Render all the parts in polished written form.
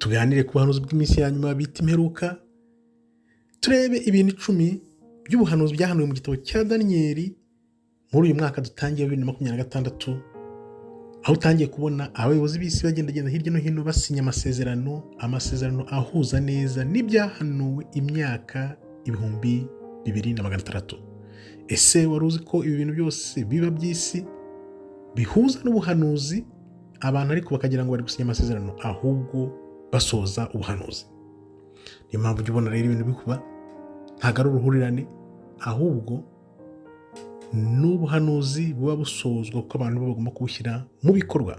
Tuganire ku buhanuzi bw'iminsi ya nyuma bita imperuka. Turebe ibintu 10 by'ubuhanuzi byahanuwe mu gitabo cya Daniyeli muri uyu mwaka dutangiye, 2026, aho utangiye kubona abayobozi b'isi bagendagenda hirya no hino basinya amasezerano, amasezerano ahuza neza n'ibyahanuwe imyaka 2600. Ese wari uzi ko ibi bintu byose biba by'isi bihuza n'ubuhanuzi, abantu ariko bakagira ngo bari gusinya amasezerano, ahubwo basoza ubuhanuzi? Niyo mpamvu ujya ubona rero ibintu bikuba ntabwo ari uruhurirane, ahubwo n'ubuhanuzi buba busozwa kuko abantu baba bagomba kubushyira mu bikorwa.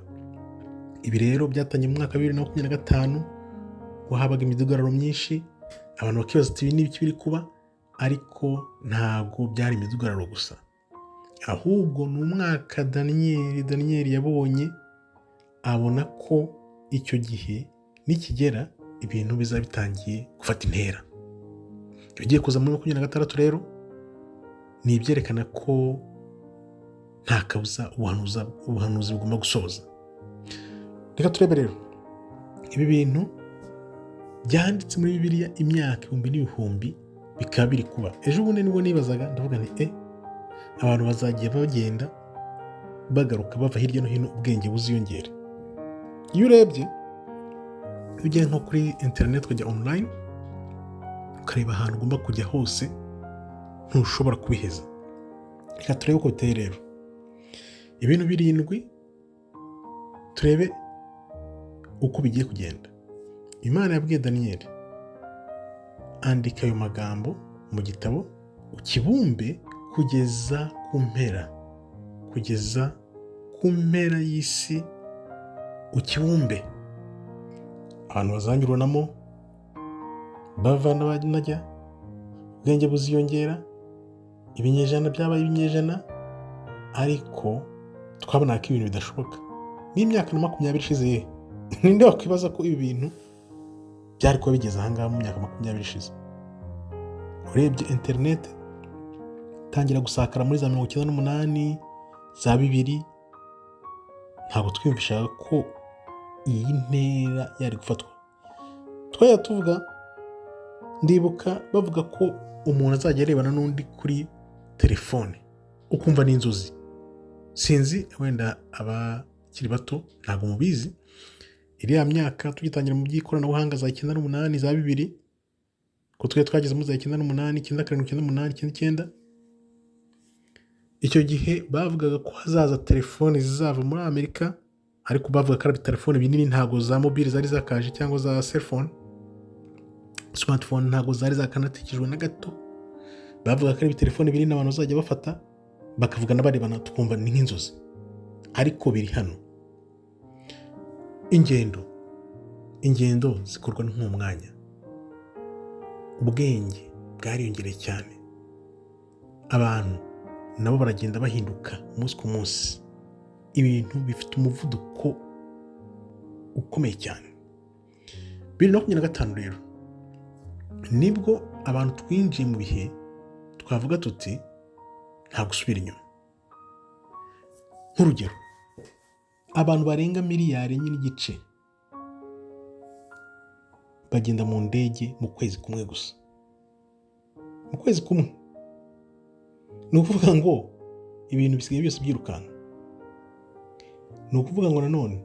Ibi rero byatangiye mu mwaka wa 2025, ubwo habaga imidugararo myinshi, abantu bakibaza ati: "Ibi ni ibiki biri kuba?" Ariko ntabwo byari imidugararo gusa, ahubwo ni umwaka Daniyeli yabonye, abona ko icyo gihe nikigera ibintu bizaba bitangiye gufata intera. Ibigiye kuza muri 26 rero ni ibyerekana ko nta kabuza ubuhanuzi bugomba gusoza. Reka turebe rero ibi bintu byanditse muri Bibiliya imyaka ibihumbi n'ibihumbi bikaba biri kuba. Ejo bundi nibwo nibazaga, ndavuga nti: Abantu bazagiye bagenda bagaruka bava hirya no hino, ubwenge buziyongere." Iyo urebye, iyo ugiye nko kuri interineti, ukajya online, ukareba ahantu ugomba kujya hose, ntushobora kubiheza. Reka turebe uko biteye rero, ibintu 7, turebe uko bigiye kugenda. Imana yabwiye Daniyeli: "Andika ayo magambo mu gitabo, ukibumbe kugeza ku mpera, kugeza ku mpera y'isi ukibumbe." Abantu bazanyuranamo bava n'abajya, ubwenge buziyongera, ibinyejana byabaye ibinyejana, ariko twabonaga ko ibintu bidashoboka. N'imyaka na 20 ishize, ye, ninde wakwibaza ko ibi bintu byari kuba bigeze ahangaha mu myaka 20 ishize? Urebye interineti itangira gusakara muri za 98, za 2000, ntabwo twiyumvishaga ko iyi ntera yari gufatwa. Twajya tuvuga, ndibuka bavuga ko umuntu azajya arebana n'undi kuri telefone, ukumva ni inzozi. Sinzi, wenda abakiri bato ntabwo mubizi. Iriya myaka tugitangira mu by'ikoranabuhanga, za 98, za 2000, ko twe twageze muri za 98, 97, 98, 99, icyo gihe bavugaga ko hazaza telefone zizava muri Amerika, ariko bavuga ko ari telefone binini, ntabwo za mobile zari zakaje cyangwa za cellphone, smartphone ntabwo zari zakanatikijwe na gato. Bavuga ko ari ibitelefone binini abantu bazajya bafata bakavugana barebana, tukumva ni nk'inzozi, ariko biri hano. Ingendo zikorwa nk'umwanya, ubwenge bwariyongereye cyane, abantu nabo baragenda bahinduka umunsi ku munsi, ibintu bifite umuvuduko ukomeye cyane. 2025 rero nibwo abantu twinjiye mu bihe twavuga tuti nta gusubira inyuma. Nk'urugero, abantu barenga miliyari 4.5 bagenda mu ndege mu kwezi kumwe gusa, mu kwezi kumwe. Ni ukuvuga ngo ibintu bisigaye byose byirukanka. Ni ukuvuga ngo nanone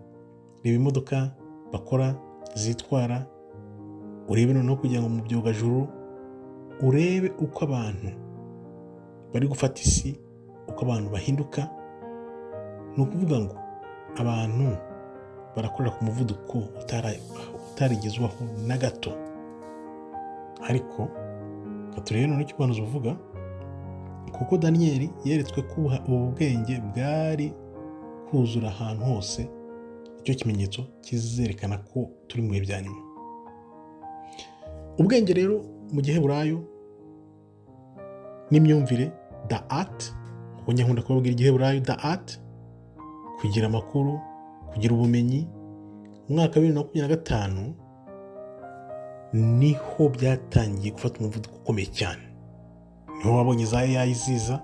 reba imodoka bakora zitwara, urebe noneho kugira ngo mu byogajuru, urebe uko abantu bari gufata isi, uko abantu bahinduka. Ni ukuvuga ngo abantu barakorera ku muvuduko utarigeze ubaho na gato. Ariko reka turebe noneho icyo ubuhanuzi buvuga, kuko Daniyeli yeretswe ko ubu bwenge bwari kuzura ahantu hose, nicyo kimenyetso kizerekana ko turi mu bihe bya nyuma. Ubwenge rero mu giheburayo n'imyumvire, da'at, kuko njya nkunda kubabwira igiheburayo da'at, kugira amakuru, kugira ubumenyi. Mu mwaka wa 2025 niho byatangiye gufata umuvuduko ukomeye cyane, niho wabonye za AI ziza,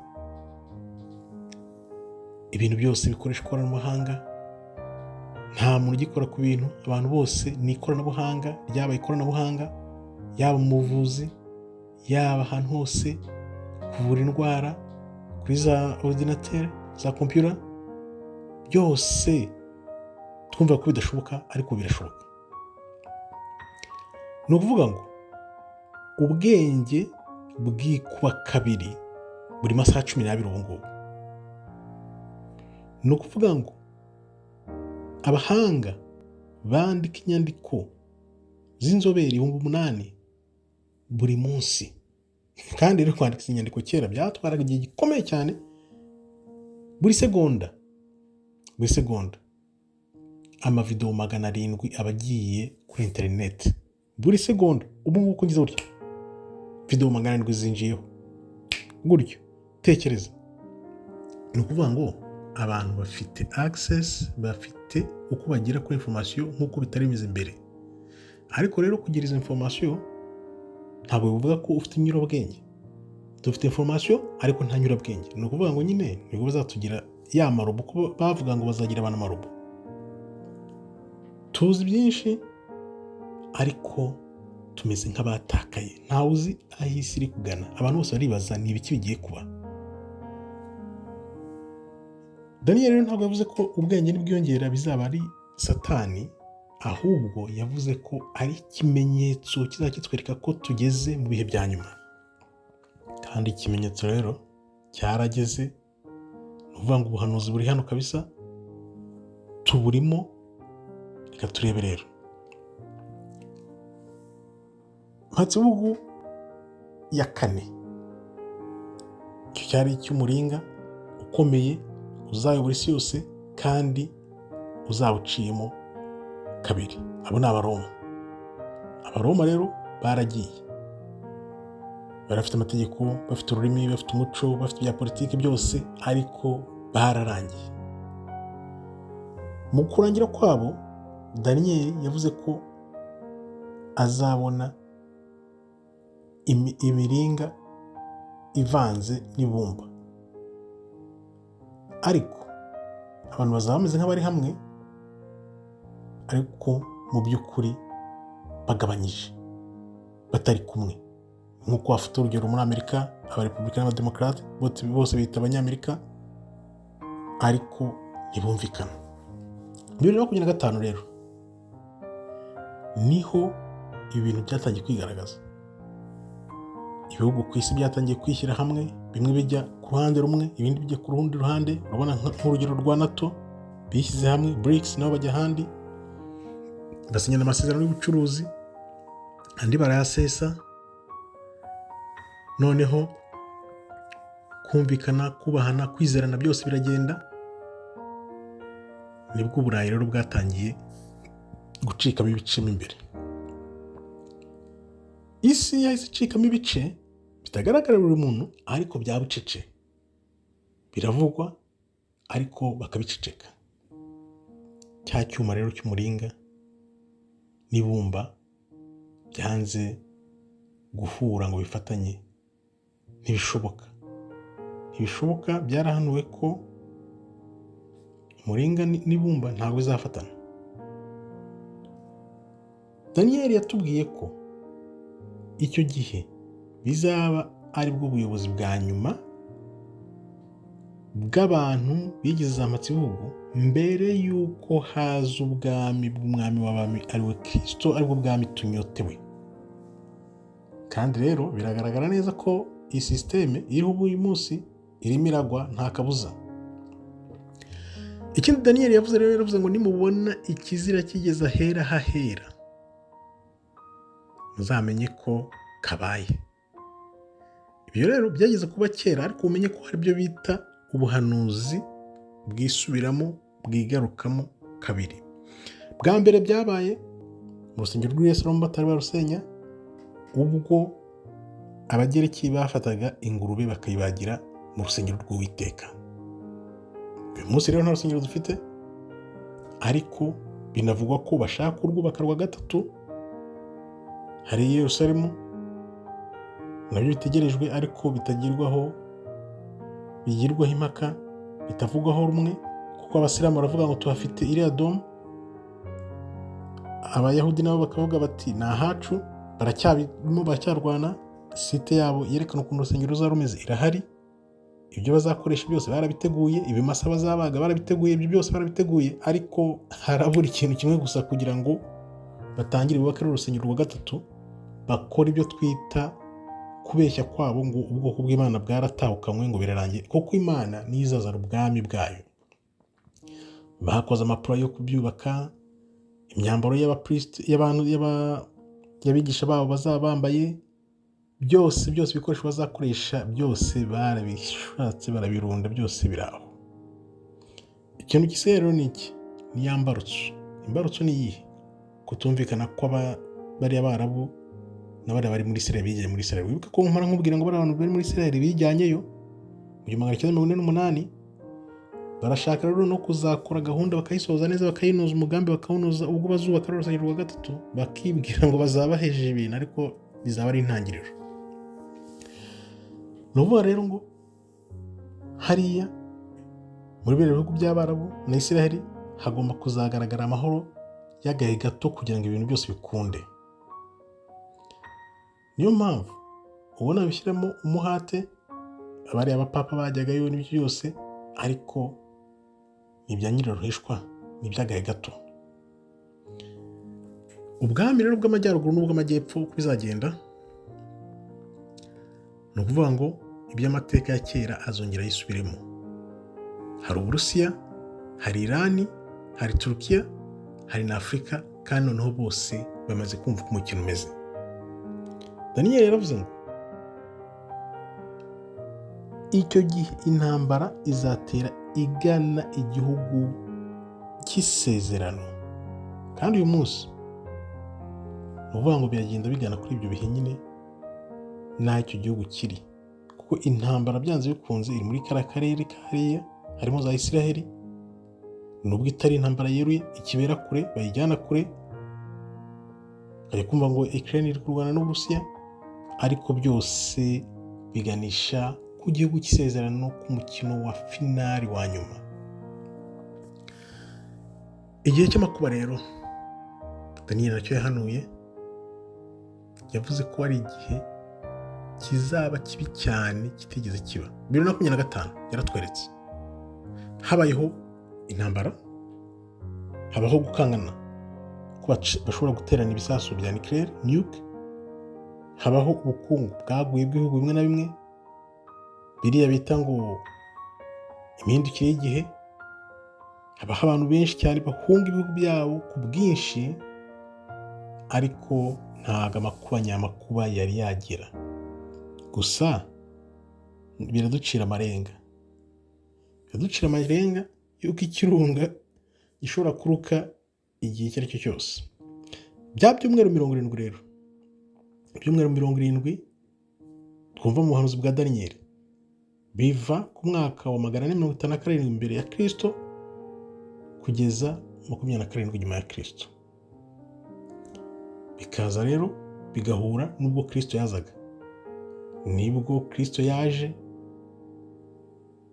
ibintu byose bikoresha ikoranabuhanga. Nta muntu ugikora ku bintu, abantu bose ni ikoranabuhanga, ryabaye ikoranabuhanga, yaba mu buvuzi, yaba ahantu hose, kuvura indwara kuri za ordinateur, za computer, byose twumva ko bidashoboka ariko birashoboka. Ni ukuvuga ngo ubwenge bwikuba kabiri buri masaha 12 ubu ngubu. Ni ukuvuga ngo abahanga bandika inyandiko z'inzobere 8000 buri munsi. Kandi rero kwandika izi nyandiko kera byatwaraga igihe gikomeye cyane, buri segonda, buri segonda amavidewo 700 aba agiye kuri interineti buri segonda. Ubu ngubu uko ngize gutya, videwo 700 zinjiyeho gutyo. Tekereza, ni ukuvuga ngo abantu bafite access, bafite uko bagera kuri information nk'uko bitari bimeze mbere. Ariko rero kugira izo information ntabwo bivuga ko ufite inyurabwenge. Dufite information ariko nta nyurabwenge. Ni ukuvuga ngo nyine nibwo bazatugira ya marobo, kuko bavuga ngo bazagira abantu amarobo. Tuzi byinshi ariko tumeze nk'abatakaye, ntawe uzi aho isi iri kugana. Abantu bose baribaza ni ibiki bigiye kuba. Daniel rero ntabwo yavuze ko ubwenge nibwiyongera bizaba ari Satani, ahubwo yavuze ko ari ikimenyetso kizajya kitwereka ko tugeze mu bihe bya nyuma. Kandi ikimenyetso rero cyarageze, ni ukuvuga ngo ubuhanuzi buri hano kabisa, tuburimo. Reka turebe rero mpatsibihugu ya kane, icyo cyari icy'umuringa ukomeye uzayobora isi yose kandi uzaba uciyemo kabiri. Abo ni Abaroma. Abaroma rero baragiye, bari bafite amategeko, bafite ururimi, bafite umuco, bafite ibya politiki byose, ariko bararangiye. Mu kurangira kwabo, Daniyeli yavuze ko azabona imiringa ivanze n'ibumba, ariko abantu bazaba bameze nk'abari hamwe, ariko mu by'ukuri bagabanyije, batari kumwe. Nk'uko wafata urugero muri Amerika, Abarepublika n'Abademokarate bose bita Abanyamerika, ariko ntibumvikana. 2025 rero niho ibintu byatangiye kwigaragaza. Ibihugu ku isi byatangiye kwishyira hamwe, bimwe bijya ku ruhande rumwe, ibindi bijya ku rundi ruhande. Urabona nk'urugero rwa NATO, bishyize hamwe, BRICS nabo bajya ahandi, basinyana amasezerano y'ubucuruzi, andi barayasesa. Noneho kumvikana, kubahana, kwizerana byose biragenda. Nibwo Uburayi rero bwatangiye gucikamo ibice mo imbere. Isi yahise icikamo ibice bitagaragarira buri muntu, ariko bya bucece biravugwa, ariko bakabiceceka. Cya cyuma rero cy'umuringa n'ibumba byanze guhura ngo bifatanye, ntibishoboka, ntibishoboka. Byarahanuwe ko umuringa n'ibumba ntabwo bizafatana. Daniyeli yatubwiye ko icyo gihe bizaba aribwo buyobozi bwa nyuma bw'abantu bigize za mpatsibihugu, mbere y'uko haza ubwami bw'umwami w'abami, ariwe Kirisito, aribwo bwami tunyotewe. Kandi rero biragaragara neza ko iyi sisiteme iriho ubu uyu munsi irimo iragwa, nta kabuza. Ikindi Daniyeli yavuze rero, yaravuze ngo nimubona ikizira kigeze ahera hahera, muzamenye ko kabaye. Ibyo rero byageze kuba kera, ariko umenye ko hari ibyo bita ubuhanuzi bwisubiramo, bwigarukamo kabiri. Bwa mbere byabaye mu rusengero rw'i Yerusalemu batari barusenya, ubwo Abagereki bafataga ingurube bakayibagira mu rusengero rw'Uwiteka. Uyu munsi rero nta rusengero dufite, ariko binavugwa ko bashaka kurwubaka rwa gatatu hari i Yerusalemu, nabyo bitegerejwe ariko bitagirwaho, bigirwaho impaka, bitavugwaho rumwe, kuko Abasilamu baravuga ngo tuhafite iriya dome. Abayahudi nabo bakavuga bati ni ahacu, baracyabirimo, baracyarwana. Site yabo yerekana ukuntu urusengero ruzaba rumeze irahari, ibyo bazakoresha byose barabiteguye, ibimasa bazabaga barabiteguye, ibyo byose barabiteguye, ariko harabura ikintu kimwe gusa kugira ngo batangire bubake urusengero rwa gatatu, bakora ibyo twita kubeshya kwabo ngo ubwoko bw'Imana bwaratahukanywe, ngo birarangiye, kuko Imana niyo izazana ubwami bwayo. Bakoze amapuro yo kubyubaka, imyambaro y'abantu, y'abigisha babo bazaba bambaye, byose byose, ibikoresho bazakoresha byose barabishatse, barabirunda, byose biri aho. Ikintu gisigaye rero ni iki? Ni ya mbarutso. Imbarutso ni iyihe? Kutumvikana bariya Barabu na bariya bari muri Israel, bijyanye muri Israel. Wibuke ko mpora nkubwira ngo bariya bantu bari muri Israel bijyanyeyo mu 1948, barashaka rero no kuzakora gahunda bakayisoza neza, bakayinoza, umugambi bakawunoza, ubwo bazubaka urusengero rwa gatatu, bakibwira ngo bazaba bahejeje ibintu, ariko bizaba ari intangiriro. Ni ukuvuga rero ngo hariya muri biriya bihugu by'Abarabu na Israel hagomba kuzagaragara amahoro y'agahe gato kugira ngo ibintu byose bikunde. Niyo mpamvu ubona bishyiramo umuhate, bariya abapapa bajyagayo n'ibyo byose, ariko ni ibya nyiraruhishwa, ni iby'agahe gato. Ubwami rero bw'amajyaruguru n'ubw'amajyepfo, uko bizagenda, ni ukuvuga ngo iby'amateka ya kera azongera yisubiremo. Hari Uburusiya, hari Irani, hari Turukiya, hari na Afurika, kandi noneho bose bamaze kumva uko umukino umeze. Daniyeli yaravuze ngo icyo gihe intambara izatera igana igihugu cy'isezerano, kandi uyu munsi ni ukuvuga ngo biragenda bigana kuri ibyo bihe nyine n'aho icyo gihugu kiri, kuko intambara byanze bikunze iri muri kariya karere kariya, harimo za Isiraheli, nubwo itari intambara yeruye, ikibera kure, bayijyana kure, ukajya kumva ngo Ukraine iri kurwana n'Uburusiya, ariko byose biganisha ku gihugu cy'isezerano, ku mukino wa finali wa nyuma. Igihe cy'amakuba rero Daniyeli nacyo yahanuye, yavuze ko ari igihe kizaba kibi cyane kitigeze kiba. 2025 yaratweretse habayeho intambara, habaho gukangana ko bashobora guterana ibisasu bya nucléaire, nuke, habaho ubukungu bwaguye bw'ibihugu bimwe na bimwe, biriya bita ngo imihindukire y'igihe, habaho abantu benshi cyane bahunga ibihugu byabo ku bwinshi, ariko ntabwo amakuba nyamakuba yari yagira. Gusa biraducira amarenga, biraducira amarenga y'uko ikirunga gishobora kuruka igihe icyo ari cyo cyose. Bya byumweru 70 rero, ibyumweru 70 twumva mu buhanuzi bwa Daniyeli, biva ku mwaka wa 457 mbere ya Kirisito kugeza 27 nyuma ya Kirisito. Bikaza rero bigahura n'ubwo Kirisito yazaga. Nibwo Kirisito yaje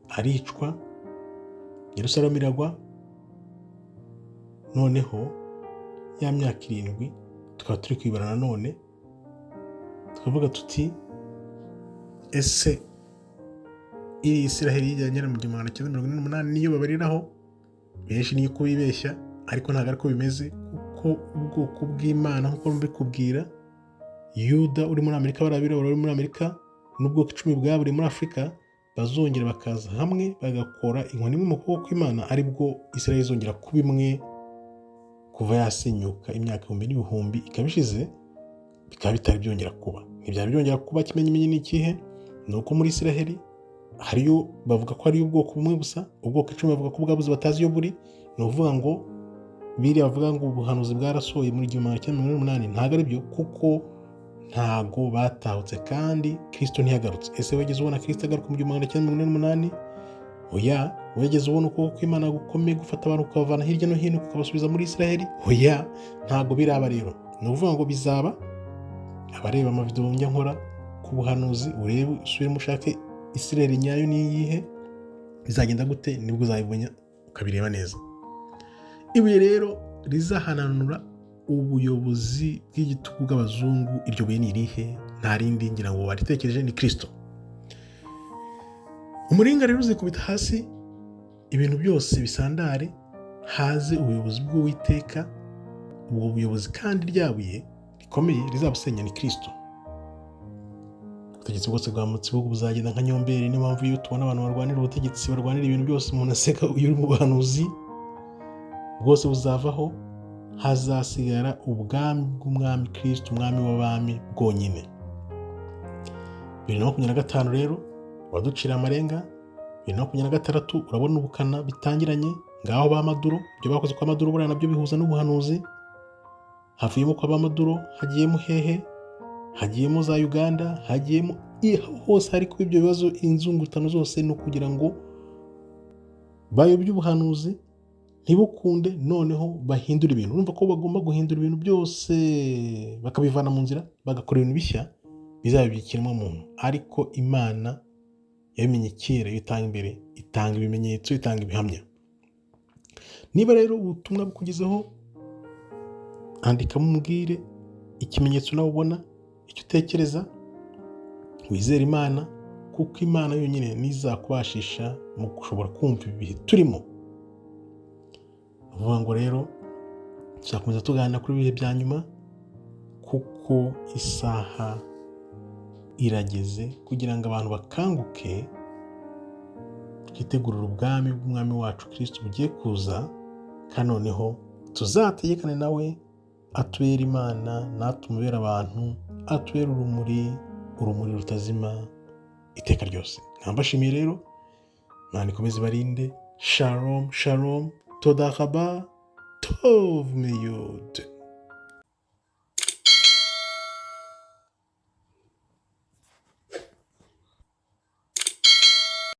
aricwa, Yerusalemu iragwa, noneho ya myaka 7 tukaba turi kwibara nanone, tukavuga tuti ese iri Isiraheli yijyanye mu 1948 niyo babariraho? Benshi niyo uko bibeshya, ariko ntabwo ariko bimeze, kuko ubwoko bw'Imana nk'uko mbikubwira, Yuda uri muri Amerika, bariya birabura bari muri Amerika, n'ubwoko 10 bwaburiye muri Afurika, bazongera bakaza hamwe bagakora inkoni imwe mu kuboko kw'Imana, aribwo Isiraheli izongera kuba imwe kuva yasenyuka imyaka ibihumbi n'ibihumbi ikaba ishize, bikaba bitari byongera kuba. Ntibyari byongera kuba. Ikimenyimenyi ni ikihe? Ni uko muri Isiraheli hariyo, bavuga ko hariyo ubwoko bumwe gusa, ubwoko 10 bavuga ko bwabuze, batazi iyo buri. Ni ukuvuga ngo biriya bavuga ngo ubuhanuzi bwarasohoye muri 1948 ntabwo ari byo, kuko ntago batahutse kandi Kirisito ntiyagarutse. Ese wigeze ubona Kirisito agaruka mu 1948? Oya. Wigeze ubona ukuboko kw'Imana gukomeye gufata abantu kukabavana hirya no hino kukabasubiza muri Isiraheli? Oya, ntabwo biraba. Rero ni ukuvuga ngo bizaba. Abareba amavidewo njya nkora ku buhanuzi, urebe, usubiremo, ushake Isiraheli nyayo ni iyihe, bizagenda gute, nibwo uzabibona ukabireba neza. Ibuye rero rizahananura Ubuyobozi bw'igitugu bw'abazungu, iryo buye ni irihe? Nta rindi, ngira ngo waritekereje, ni Kirisito. Umuringa rero uzikubita hasi, ibintu byose bisandare, haze ubuyobozi bw'Uwiteka. Ubwo buyobozi kandi rya buye rikomeye rizabusenya ni Kirisito. Ubutegetsi bwose bwa bihugu buzagenda nka nyomberi. Niyo mpamvu iyo tubona abantu barwanira ubutegetsi, barwanira ibintu byose, umuntu aseka iyo uri mu buhanuzi. Bwose buzavaho, hazasigara ubwami bw'umwami Kirisito, umwami w'abami bwonyine. 2025 rero uraducira amarenga. 2026 urabona ubukana bitangiranye. Ngaho ba Maduro, ibyo bakoze kwa Maduro buriya nabyo bihuza n'ubuhanuzi. Havuyemo kwa ba Maduro, hagiyemo hehe? Hagiyemo za Uganda, hagiyemo hose. Hari kuba ibyo bibazo, inzungutano zose ni ukugira ngo bayobye ubuhanuzi ntibukunde, noneho bahindure ibintu. Urumva ko bagomba guhindura ibintu byose, bakabivana mu nzira, bagakora ibintu bishya bizaba muntu. Ariko Imana yabimenye kera, iyo itanga imbere, itanga ibimenyetso, itanga ibihamya. Niba rero ubutumwa bukugezeho, andikamo umbwire ikimenyetso nawe ubona, icyo utekereza. Wizere Imana, kuko Imana yonyine nizakubashisha mu gushobora kumva ibi bihe turimo. Ni ukuvuga ngo rero tuzakomeza tuganira kuri ibihe bya nyuma, kuko isaha irageze kugira ngo abantu bakanguke, twitegurire ubwami bw'umwami wacu Kirisito bugiye kuza, kandi noneho tuzategekane nawe, atubere Imana natwe umubere abantu, atubere urumuri, urumuri rutazima iteka ryose. Nkambashimiye rero, Imana ikomeze ibarinde. Shalom shalom, toda raba, tov meyod.